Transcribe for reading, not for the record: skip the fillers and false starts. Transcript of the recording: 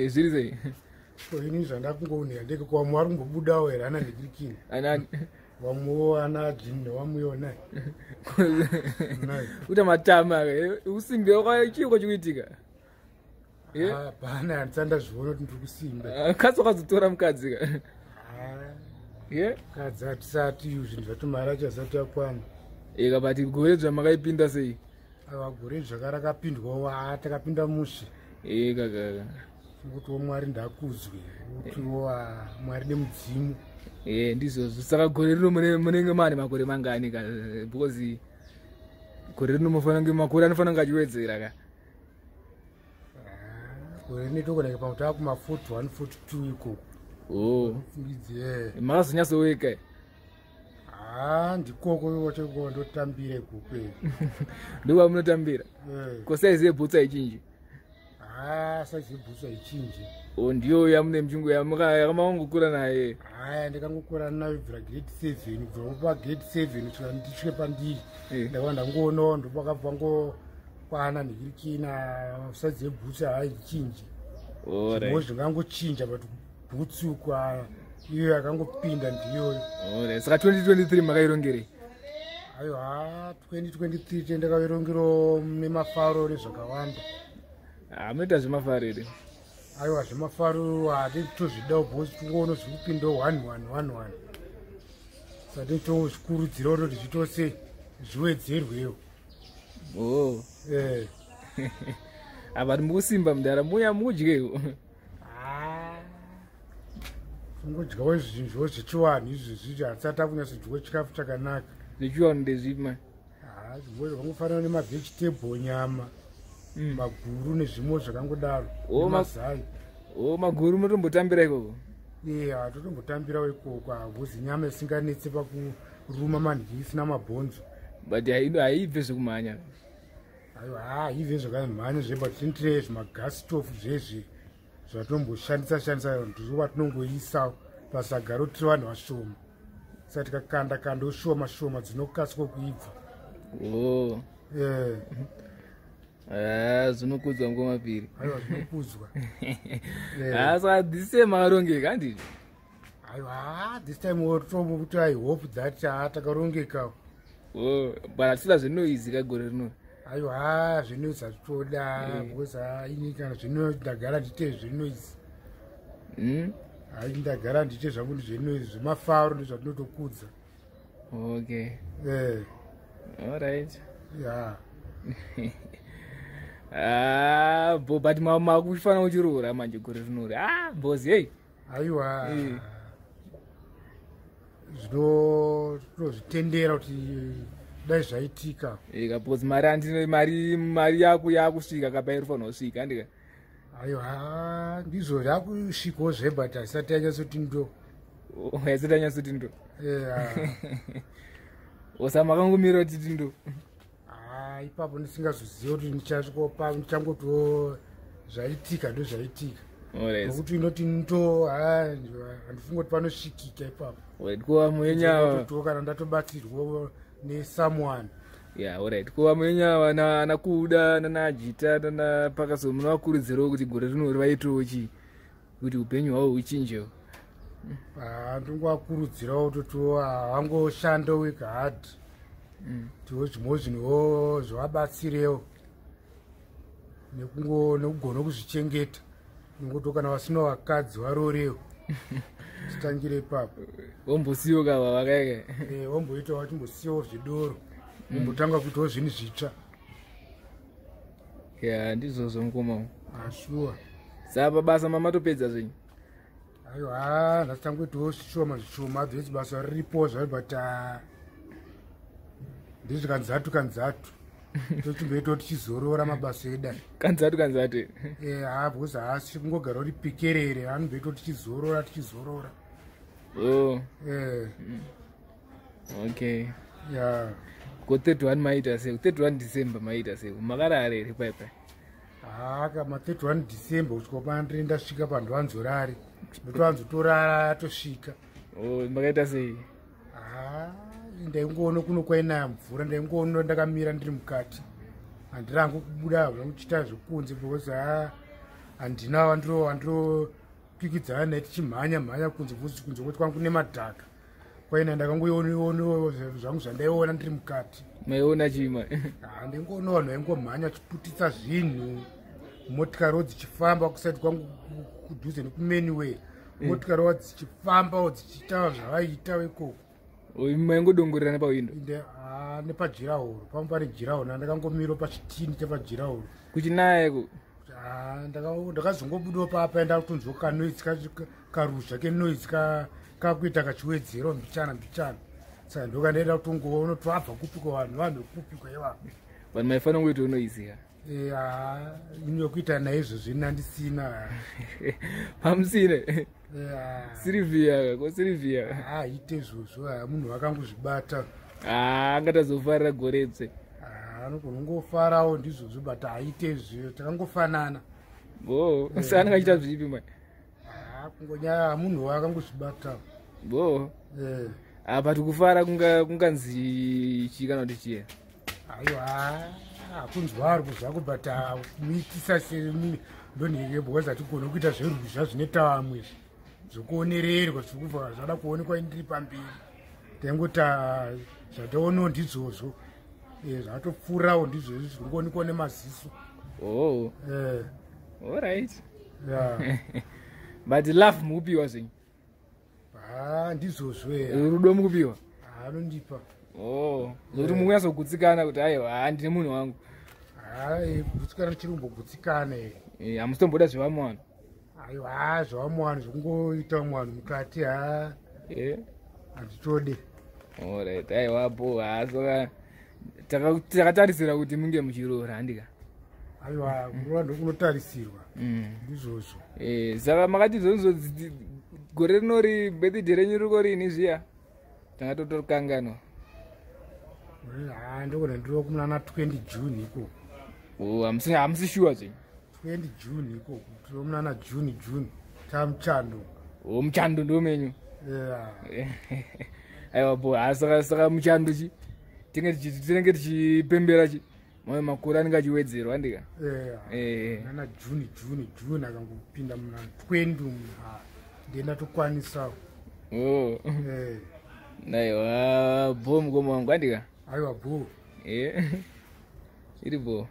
Zviri sei? Ko ini zvandakungoonera ndeke ko vamwe vari kumbobudawo here ana ndikirikini? Anani? Vamwewo ana jini nevamwewo nai. Kuita matama usimbe chiiko chikuitika? Hapana, handisati ndazviona kuti ndiri kusimba. Mukadzi wakazotora mukadzi ka? Mukadzi hatisati, zvinhu zvacho mari acho asati akwana. Eka, but gore zvamakaipinda sei? Aiwa, gore zvaka rakapindwawo, takapinda mushe. Eka kaka. Kutiwo Mwari ndakudzwe, kutiwo Mwari nemudzimu. E, ndizvozvo. Saka gore rino munenge mane makore mangani ka? Because gore rino mufanira kunge makore anofanira kunge achiwedzera ka. Gore rino tokonake pamwe tava kuma 41 42 ikoko. Oh. Fungidzie. Makazonyatsoweka? Ha, ndikoko cheko ndotambira ikoko. Ndokwamunotambira? Ko saizi yebhutsu haichinji? Ha, saizi yebhutsu haichinji. O, ndiyo yamune muchingu yamakangokura naye? Haya, ndakangokura nayo kubvira grade 7, kubva pa grade 7 kusvika ndisvike pandiri. Ndakava ndangoonawo ndopakabva ngokwana ndikirikina saizi yebhutsu haichinji. Zvimwe zvingangochinja, but bhutsu kwa iyo yakangopinda ndiyoyo. Saka 2023 makairongerei? Aiwa, 2023 tendakairongero nemafaro nezvakawanda. Munoita zvemafaro here? Aiwa, zvemafaro hatitozvidawo because tingoona zviri kupindawo 1 1 1 1, saka titozvikurudzirawo toti zvitose zviwedzerwewo. Oh. Apa mukusimba mudara, muya mudyewo. Tingodyawo zvinhu zvechiwanhu izvezvi, hatisati takunyatsodyawo chikafu chakanaka. Zvechiwanhu ndezvipi ma? Zvimwe zvakangofanana nemavegetable, nyama, maguru nezvimwe zvakangodaro. Oh, nemazai. O, maguru munotombotambira ikoko? Iya, totombotambirawo ikoko hakuzi nyama isinganetsi pakuruma manhyi, isina mabhonzo. But haibve zvekumhanya? Aiwa, haibve zvakamhanya zve, but tinotire zvimagas stove zvezve zvatomboshandisa shandisa, ndizvo vatinongoisa pasagaro tiri vanhu vashoma, saka tikakanda kanda shoma shoma dzinokasika kuibva. Oh. Ah, zvinokudzwa ngomapiri. Aiwa, zvinokudzwa. Ah, saka this time makarongeka, handiti? Aiwa, this time tomukuti I hope that takarongeka. Oh, but hatisida zvenoise ka gore rino? Aiwa, zvenoise hazvitoda because ini kana zvino ndagara ndiite zvenoise. Hai, ndagara ndiite zvangu zvenoise, zvemafaro ndozvatinotokudza. Okay. Alright. Ya. Ah, bo, but makufanira kuchiroora manje gore rinori. Ah, bozi, hey. Aiwa, zvinotozvitendera kuti dai zvaitika. Eka, because mari andino mari yako yakusvika kapa iri fanira kusvika, handika? Aiwa, ndizvo, yakusvikawo zve, but haisati yanyatsoti ndo. Oh, haisati yanyatsoti ndo. Osa makangomira kuti ndo. Ipapo ndisingazoziva kuti ndichasvikopa, ndichangotiwo zvaitika ndo zvaitika, nokuti inoti ndo handifungi kuti panosvikika ipapo. Kuva muenya Kana ndatobatsirwa nesomeone. Ya, alright. Kuva muenya ana kuda nanajita nana pakaso, munovakurudzirawo kuti gore rino vaitewo chii kuti upenyu hwavo huchinjewo? Ndingovakurudzirawo kutoti vangoshanda, work hard, tiwo zvimwewo zvinhuwo zvivabatsirewo nekugona kuzvichengeta, nekuti kana vasina vakadzi varorewo, titangire ipapo. Vombosiwo kava vakaika. Vomboitawo, vachimbosiyawo zvidoro, vombotanga kuitawo zvinhu zvitsva. Ya, ndizvozvo mukoma. Ashuwa. Saka basa mamatopedza zvenyu? Aiwa, nhasi tangoitawo zvishoma zvishoma dzesi, basa riripo zvayo, but ndizvi kanzatu kanzatu tochimboitawo tichizorora mabasa edu. Kanzatu kanzatu? Ha, because haasi kungogara uri pikerere, anomboitawo tichizorora tichizorora. Oh. Okay. Ya. Ko 31 maita sei? 31 December maita sei? Makarara here paipai? Haka, ma31 December kusvika pandiri ndasvika pandiwanzorari, ndotowanzotorara tosvika. Oh, makaita sei? Ha, ndaingoona kuno kwainaya mvura, ndaingoona ndakamira ndiri mukati, handirangu kubuda kuchita zvekunze because ha. Handina wandiropikidzana naye tichimhanya mhanya kunze kunze kweti kwangu nemadhaka kwaina. Ndakangoionawo zvangu zvandaiona ndiri mukati. Maiona chima? Ndingoona vanhu vaingomhanya vachiputitsa zvinhu, motikariwo dzichifamba kuside kwangu kudhuze nekumanway, motikariwo dzichifambawo dzichiita zvavaiita ikoko. Maingodongorera nepawindo? Nepadurawall pamwe, pane durawall, ndakangomirawo pachitini chepadurawall. Kuchinaya iko? Ndakazongobudawo papa, ndakutonzwa kanoise, karuzha kenoise kakuita kachiwedzerawo mbichana mbichana, saka ndokandaenda kutongoona kuti vabva kupiko vanhu, vanhu vekupiko ivavo. Vanhu maifanira kungoita unoiziya. Inokuita naizvozvo nandisina. Pamusine Sirivhia ko, Sirivhia? Haite izvozvo, munhu vakangozvibata. Angatazofarira goretse. Anogona kungofarawo ndizvozvo, but haite izvo, takangofanana. Bo, sa anenge achiita zvipi mai? Kungonyaya munhu wakangozvibata. Bo, apa tikufara kunganzi chii kana kuti chiya? Aiwa, hakunzwarwo zvako, but kumuitisa ndonheke, because hatigoni kuita zveruzha zvinoita vamwe izvi zvokuonererwa, zvikubva zvada kuonekwa ndiri pamberi. Taingoti zvataonawo ndizvozvo, zvatopfuurawo ndizvozvo zviringoonekwa nemaziso. Oh, alright, but love mukupiwa zvenyu? Ha, ndizvozvo. Rudo mukupiwa? Anondipa. Oh, zvokuti mukunyatsogutsikana kuti aiwa, ha, ndine munhu wangu? Hai, kugutsikana chiri kumbogutsikana. Hamusitomboda zvevamwe vanhu? Aiwa, zvevamwe vanhu zvokungoita vamwe vanhu mukati, ha, handitode. Alright, aiwa bo, ha, saka takatarisira kuti munge muchiroora, handika? Aiwa, kuroora ndokunotarisirwa. Ndizvozvo. Saka makati zvonzo gore rinori birthday renyu riko rini zviya? Tanga totokanganwa. Ha, ndogona ndiro kunana 20 June ikoko. Oh, hamusi shuwa zvenyu? 20 June ikoko, tiro munana June, June tamuchando. O, muchando ndo menyu. Aiwa bo, ha, saka muchando chi tinenge tichipembera chi mamwe makore anenge achiwedzerwa, handika? Nana June, June, June akangopinda muna 20, ndenda tokwanisawo. Oh. Aiwa bo, mukoma wangu, handika? Aiwa bo. Iri bo.